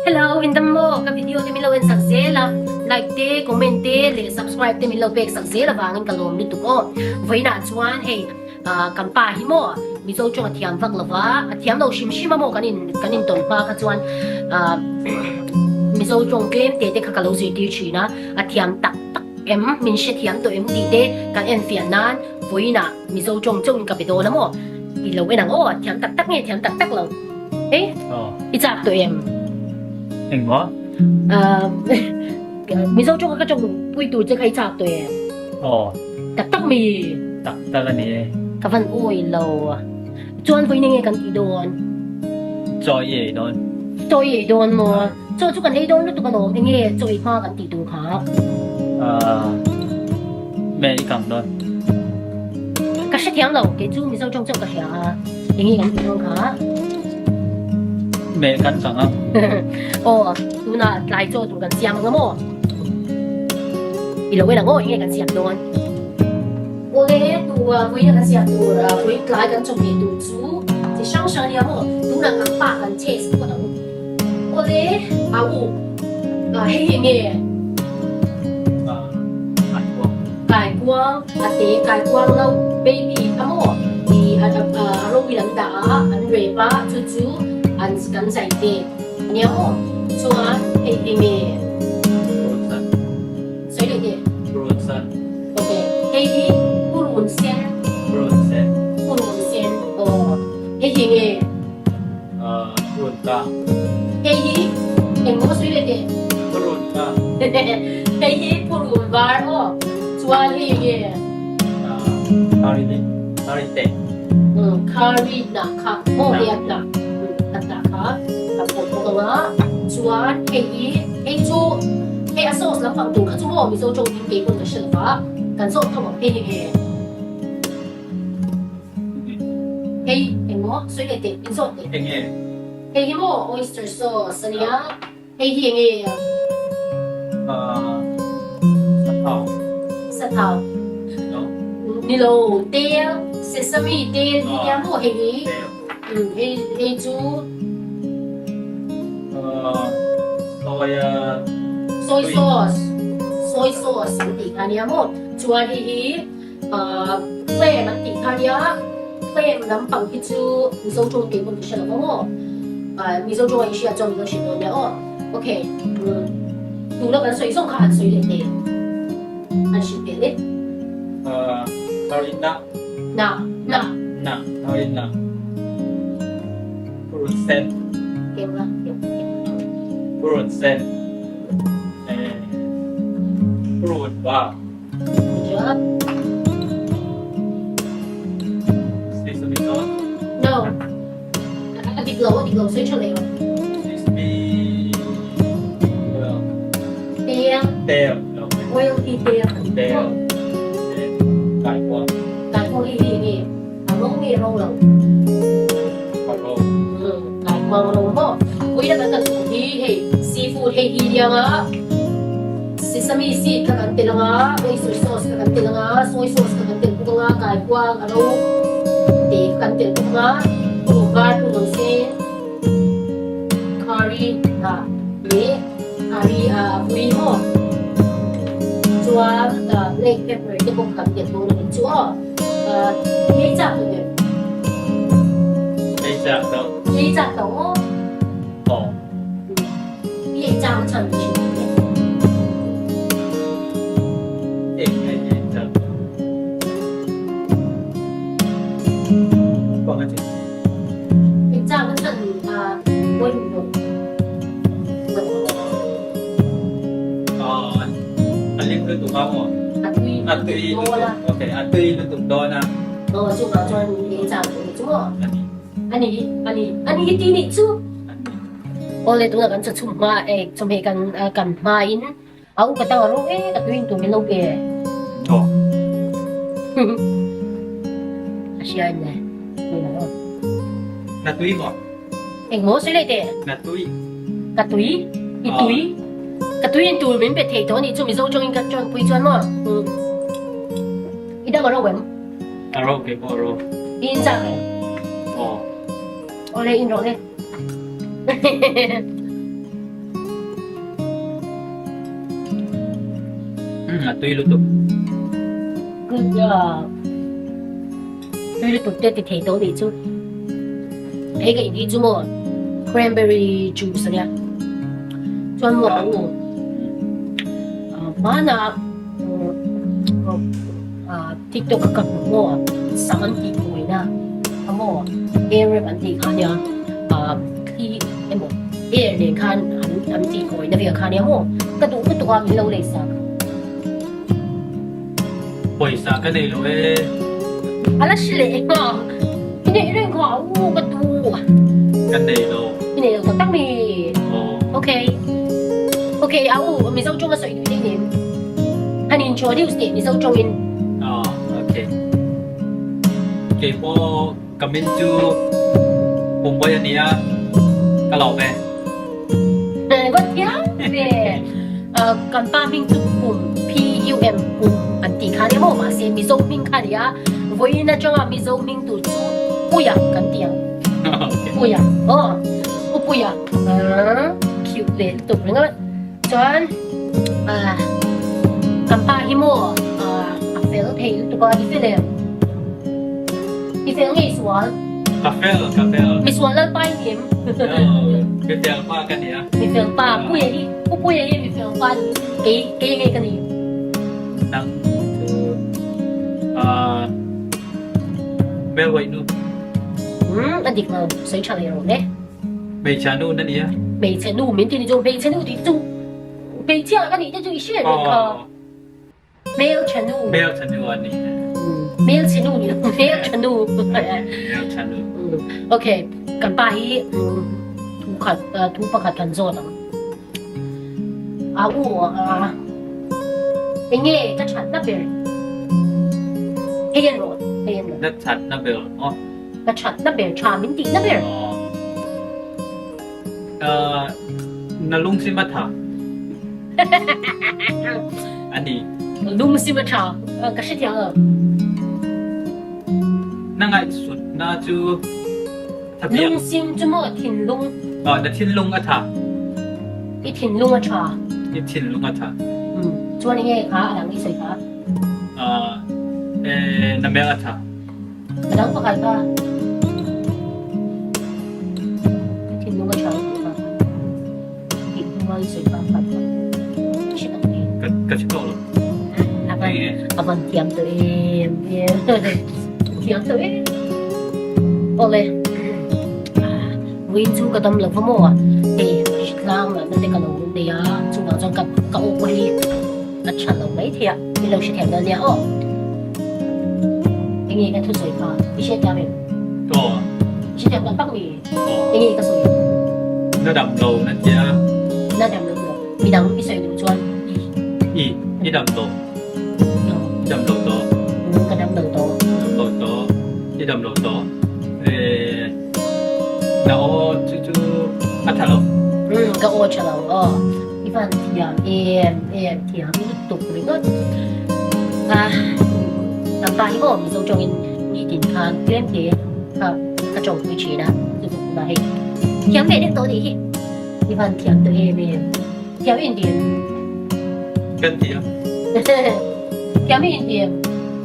Hello, in dam maw? Ka video te min lo en sak zel a, like te, comment te leh subscribe te min lo pek sak zel avangin ka lawm lutuk aw. Vawiinah chuan hei kan pa hi maw Mizo tawng a thiam vak lova, a thiam lo hrim hrim a maw kan in kan intawn hma kha chuan Mizo tawng tlem te te kha ka lo zirtir thin a, a thiam tak tak em min hrethiam tawh em tih te kan enfiah nan vawiinah Mizo tawng chauhin ka be dawn a maw i lo en ang aw, thiam tak tak nge thiam tak tak lo. Ei, i chak tawh em? Engmaw? Mizo tawng ka tawng pui tur che kha i chak tawh em? Aw. Tak tak mi? Tak tak a ni e. Ka van awi lo. Chuan vawiin enge kan tih dawn? Chaw i ei dawn. Chaw i ei dawn maw? Chaw chu kan ei dawn lutuk alawm. Enge chaw ei hma kan tih tur kha? Me i kang dawn. Ka hrethiam lo, kei chu Mizo tawng chauh ka hria a. Enge kan tih dawn kha? Meh kan kang a. Aw, tunah tlai chaw tur kan siam ang a maw? I lo en ang aw, enge kan siam dawn? Awle, tu vawiin kan siam tur, vawiin tlai kan chawhmeh tur chu chi hrang hrang a nia maw? Tunah kan pa kan chase phawt ang. Awle, au u, hei hi enge? Kaikuang, a te kaikuang lo baby a maw i a ro in an dah a, an rep a, chu chu an kan zai ve a nia maw? Chuan hei enge? Purunsan. Sawi leh teh. Purunsan. Ok, hei hi purun sen. Purun sen. Purun sen, aw. Hei hi enge? Purun kang. Hei hi engmaw sawi leh teh? Purun kang. Hei hi purun var aw. Chuan hei enge? Curry te. Curry te. Curry hnah kha maw hei a hnah a hnah kha a pawt bawk ang a. Chuan hei hi hei chu hei a sauce lampang tur kha chu maw Mizo tawngin kei pawn ka hre lova kan zawt tho ang hei enge? Hei engmaw sawi leh teh in zawt teh. Enge? Hei hi maw oyster sauce a nia. Hei hi enge? Ahh sathau. Sathau. No. Ni lo tel sesame tel hi nia maw hei hi. Tel. Hei hei chu. Ahh soya. Soy sauce. Soy sauce an tih kha nia maw. Chuan hei hi. Claim an tih kha nia, claim lampang hi chu Mizo tawng tih hun ka hre lo vang aw. Mizo tawng a inhriat chuan Mizo hrilh dawn nia aw. Ok, tuna kan sawi zawng kha han sawi leh teh, han hrilh teh le. Sorry, na. Na, na. Na, sorry, na. Purun sen. Kem la, kem, kem. Purun sen. Eh, purun ba. Good job. Sesame sauce. No. A dik lo, a dik lo, sawi tha leh lo. Sesame oil. Tel. Tel. Oil hi tel. Tel. Kaikuang. Kaikuang hi hi nge? A rawng nge rawng lo? A rawng. Kaikuang rawng maw? Ui na kan kan tuh hi hei seafood hei hi liang a. Sesame seed kha kan telh ang a, oyster sauce kha kan telh ang a, soy sauce kha kan telh bawk ang a, kaikuang a ro te kha kan telh bawk ang a, purun var purun sen, curry ah leh curry ah pui maw chuan black pepper te pawh kan telh dawn a ni chu aw. Hei chak tawh em? Hei chak tawh. Hei chak tawh maw? Aw. Hei chang chan thin e. Eng nge hei chak tawh? Kawng a chi. Hei chang chan a pawi lo. Aw, a lim lutuk a maw? A tui A tui lutuk. Okay, a tui lutuk dawn a. Aw, chuvang chuan hei chang tawh hi chu maw? A ni. A ni, a ni, a ni hi ti nih chu. Awle tunah kan chawchhum hma e chawhmeh kan kan hmain a upa tang a rawng e ka tuin tur min lo pe. Aw. A hria in le. Na tui maw? Eng maw sawi leh teh? Na tui. Ka tui? I tui? Ka tui in tur min pe thei tawh a nih chu Mizo tawngin ka tawngpui chuan maw? I dang a ro em? A ro kei pawh a ro. I in chak em? Aw. Awle in rawh le. Umm a tui lutuk. Good job. Tui lutuk te ti thei tawh nih chu. Hei ka inhi chu maw cranberry juice ania. Chuan maw a u hmana tiktok a ka hmu maw sam an tih buaina a maw air rap an tih kha ania thli emaw air nen khan an tih buaina vel kha ania maw ka duh lutuk a min lo lei sak. Pawisa ka nei lo e. A la hre leh eng a? I neih reng kha u ka tu. Ka nei lo. I nei lo tak tak mi? Aw. Okay. Okay, a u Mizo tawng a sawi duh ding in. Han introduce teh Mizo tawng in. Aw, okay. Kei pawh ka min chu Pumbawi a nia, ka lawm e. Va thiam ve. Kan pa hming chu Pum, P-U-M, Pum an tih kha nia maw? Mahse Mizo hming kha nia, vawiin atanga Mizo hming tur chu Puia kan ti ang. Puia, aw, U Puia. Cute leh lutuk ringawt. Chuan kan pa hi maw a fel thei lutuk a, i fel em? I fel ngei sual? Ka fel, ka fel. Misual Lalpa i ni em? Mi fel pa ka ni a. Mi fel pa, Puia hi, Pu Puia hi mi fel pa ni, kei, kei ngei ka ni. Nang chu Melwaih nu. Umm, a dik lo, sawi tha leh rawh le. Hmeichhia nu na nia. Hmeichhe nu min ti ni chu hmeichhe nu tih chu hmeichhia ka nih te chu i hriat reng kha. Hmelchhe nu. Hmelchhe nu a ni. Hmelchhe nu ni lo hmelchhe nu. Hmelchhe nu. Okay, kan pa hi thu khat thu pakhat kan zawt ang. A u a enge ka thatna ber? Hei en rawh, hei en rawh. Na thatna ber aw. Ka thatna ber, tha min tihna ber. Na lungsim a tha a ni. Lungsim a tha, ka hrethiam lo. Na ngaihsutna chu tha biak. Lungsim chu maw thinlung. Na thinlung a tha. I thinlung a tha. I thinlung a tha. Chuan enge kha a dang i sawi kha? Na mel a tha. A dang pakhat kha ka thinlung a tha tih kha tih hnunga i sawi kha pakhat kha hre tak mai. Ka ka hre tawh lo. A van a van thiam tawh em em thiam tawh em. Awle vawiin chu ka dam lo va maw hei tlang lamna te ka lo nei a chuvang chuan ka ka aw pawh hi A tha lo mai thei a, i lo hrethiam dawn nia aw. Enge ka thusawi kha i hrethiam em? Aw. I hrethiam tak tak mi? Aw. Enge ka sawi? Na dam lo na tia. Na dam lo maw? Midang i sawi duh chuan i. I, i dam lo. I dam lo tawh. Ka dam lo tawh. Dam lo tawh. I dam lo tawh. Eh, na aw chu chu a tha lo. Ka aw tha lo aw. I van thiam em em thiam lutuk ringawt a kan pa hi maw Mizo tawngin nitin khan tlem te kha ka tawngpui thin a chu chu tunah hei thiam ve deuh tawh anih hi i van thiam tawh em em thiam i inti em? Kan thiam. Thiam i inti em?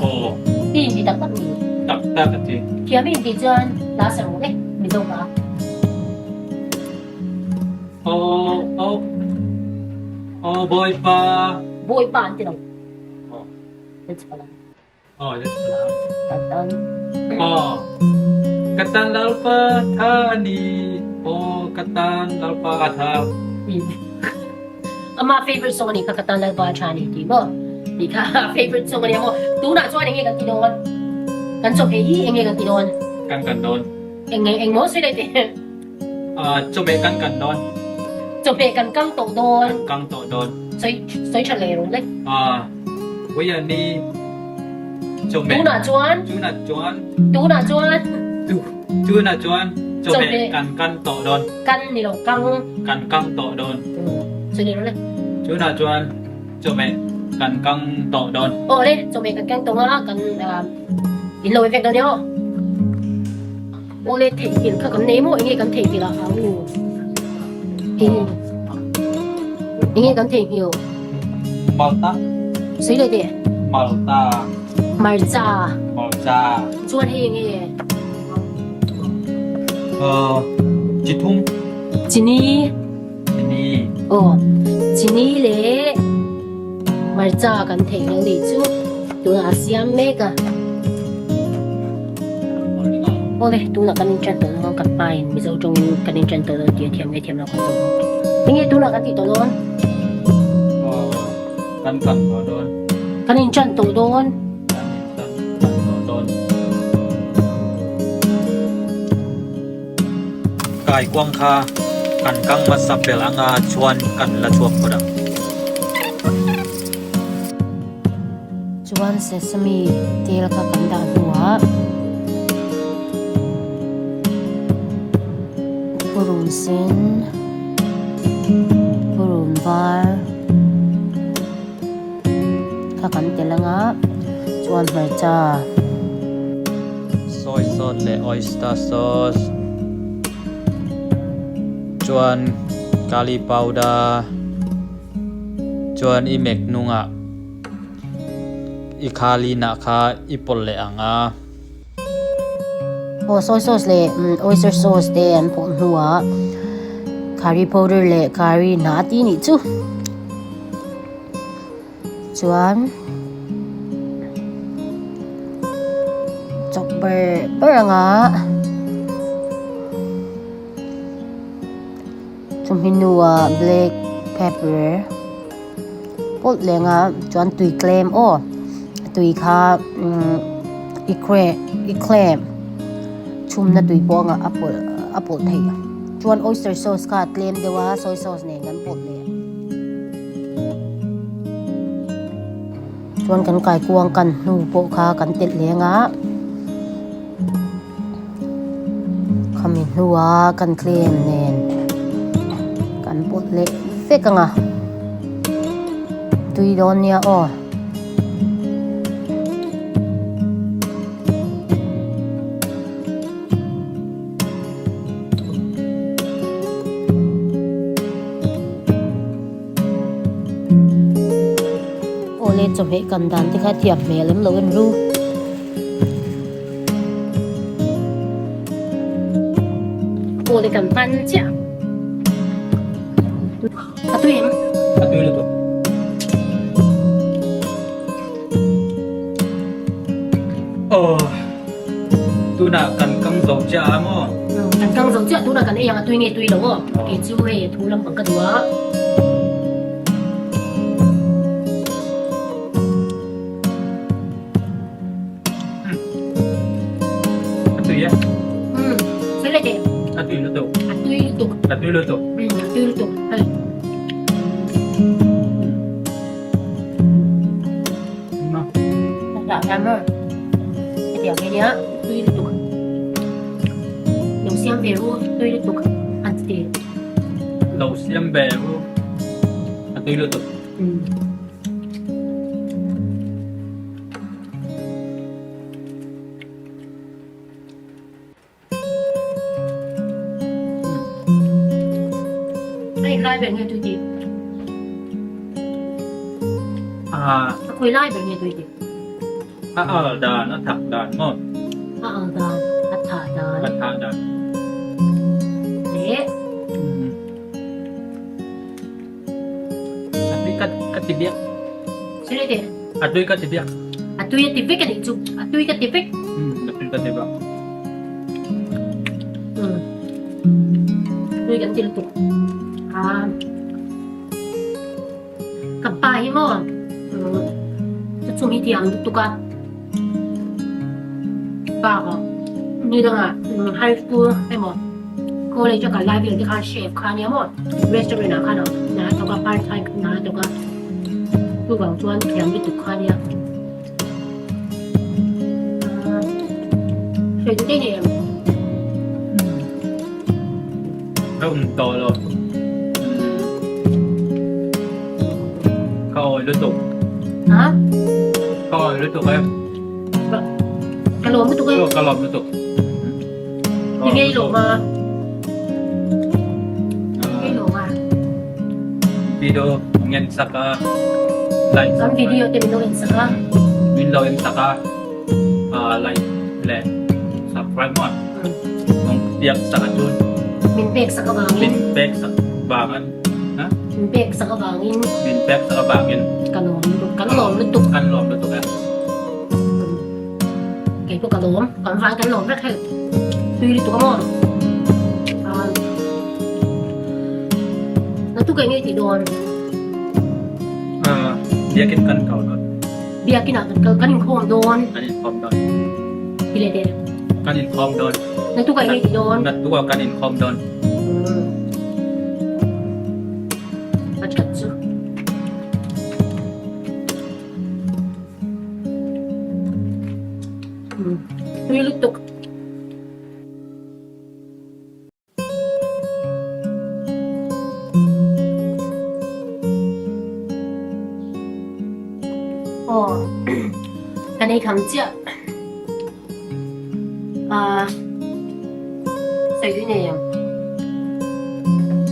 Aw. I inti tak tak mi? Tak tak a ti. Thiam i inti chuan hla sa rawh e Mizo hla. Aw aw aw Bawipa. Bawipa an ti lo. Aw. Nan chhal ang. Aw nan chhal ang. Ka tan. Aw ka tan Lalpa tha a ni. Aw ka tan Lalpa a tha. Ama favorite song a nih kha ka tan Lalpa a tha a ni tih maw? Tih kha favorite song a nia maw? Tunah chuan enge kan ti dawn? Kan chawhmeh hi enge kan ti dawn? Kan kan dawn. Enge eng maw sawi leh teh. Chawhmeh kan kan dawn. Chawhmeh kan kang tawh dawn. Kan kang tawh dawn. Sawi sawi tha leh rawh le. Vawiin ni chawhmeh. Tunah chuan. Tunah chuan. Tunah chuan. Tu tunah chuan chawhmeh kan kan tawh dawn. Kan ni lo kang. Kan kang tawh dawn. Sawi leh rawh le. Tunah chuan chawhmeh kan kang tawh dawn. Aw le chawhmeh kan kang tawh a kan in lo vek dawn nia aw. Awle theihnghilh kha kan nei maw enge kan theihnghilh a hau nu enge kan theihnghilh Malta. Sawi leh teh. Malta. Hmarcha. Hmarcha. Chuan hei enge? Uh, chi thum. Chini. Chini. Aw, chini leh hmarcha kan theih lo nih chu tunah a siam mek a. Awle, tunah kan inṭan tawh dawn kan pa in Mizo tawngin kan inṭan tawh dawn tih a thiam nge thiam lo kan zawh bawk. Enge tunah kan tih tawh dawn? Aw, kan kan tawh dawn. Kan inṭan tawh dawn. Kan inṭan tawh dawn. Kaikuang kha kan kang hmasa pel anga chuan kan la chhuak phawt ang. Chuan sesame tel kha kan dah hnuah purun sen, purun var kha kan tel anga chuan hmarcha. Soy sauce leh oyster sauce chuan curry powder chuan i mek hnungah i khali nah kha i pawlh leh ang a. Aw soy sauce leh oyster sauce te an pawlh hnuah curry powder leh curry hnah a ti nih chu. Chuan chawp ber ber anga chumi hnuah black pepper pawlh leng a chuan tui tlem aw tui kha umm i i claim chhumna tui pawh anga a pawlh a pawlh theih chuan oyster sauce kha tlem deuh a soy sauce nen kan pawlh leh. Chuan kan kaikuang kan hnu pawh kha kan telh leng a, khami hnua kan tlem nen kan pawlh leh vek ang a, tui dawn nia aw. Awle chawhmeh kan dan te kha thiam hmel em lo en ru. Awle kan pan chiah. A tui em? A tui lutuk. Aw tunah kan kang zo chiah a maw? Kan kang zo chiah tunah kan ei ang a tui nge tui lo aw. Kei chu hei thu lampang ka duh a. A tui e. Sawi leh teh. A tui lutuk. A tui lutuk. A tui lutuk. A tui lutuk. Hei. Dah hian maw hetiang hi nia tui lutuk. Lo siam ve ru tui lutuk an ti. Lo siam ve ru a tui lutuk. Hei lai ber nge tui tih? A khawi lai ber nge tui tih? A al dan, a thak dan maw? A al dan, a thah dan. A thah dan. Leh. A tui ka ka ti biak. Sir ete. A tui ka ti biak. A tui a ti vek a nih chu. A tui ka ti vek. A tui ka ti vek. Tui kan ti lutuk. Ah. Ka pa hi maw. Chu chu mi tiang lutuk a. Pa ko. Ni dangah high school emaw college a kal lai vel te khan chef kha ania maw restaurant ah khan hna a thawk a part time hna a thawk a chuvang chuan thiam lutuk kha ania hre te nei em Ka um tawh lo ka awi lutuk ha ka awi lutuk e ka lawm lutuk e ka lawm lutuk Ti ngei lo ma. Ti ngei lo ma. Video ngen sak a. Like Kan video te min lo en sak a. Min lo en sak a. Like leh subscribe maw? Nung piak sak a chun. Min pek sak avangin. Min pek sak vangin. Ha? Min pek sak avangin. Min pek sak avangin. Ka lawm lutuk. Kan lawm lutuk. Kan lawm lutuk e. Kei pawh ka lawm. Kan vai kan lawm vek hei. Tui lutuk a maw? Na tu kei ngei tih dawn. Biakin kan kal dawn. Biakin ah kan kal kan inkhawm dawn. Kan inkhawm dawn. Ti leh teh. Kan inkhawm dawn. Na tu kei ngei tih dawn. Na tu kan inkhawm dawn. A that chu. Tui lutuk. Aw kan ei kham chiah ah sawi tui nei ang.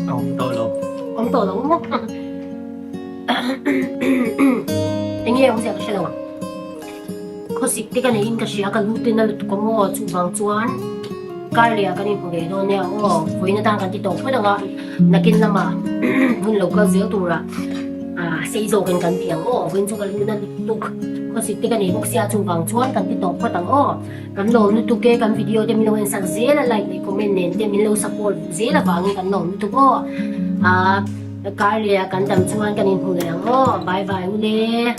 A awm tawh lo. Awm tawh lo maw? Enge awm zia ka hre lo ang. Khawsik te ka neiin ka hria ka lu te na lutuk a maw chuvang chuan Karleh kan inhmu ve dawn nia aw vawiin atan kan ti tawh phawt ang a nakin lamah hun lo kal zel turah sei zawkin kan ti ang aw vawiin chu ka lu na lutuk khawsik te ka nei bawk sia chuvang chuan kan ti tawh phawt ang aw kan lawm lutuk e kan video te min lo en sak zel a like leh comment nen te min lo support zel avangin kan lawm lutuk aw Karleh kan dam chuan kan inhmu leh ang aw bye bye ule.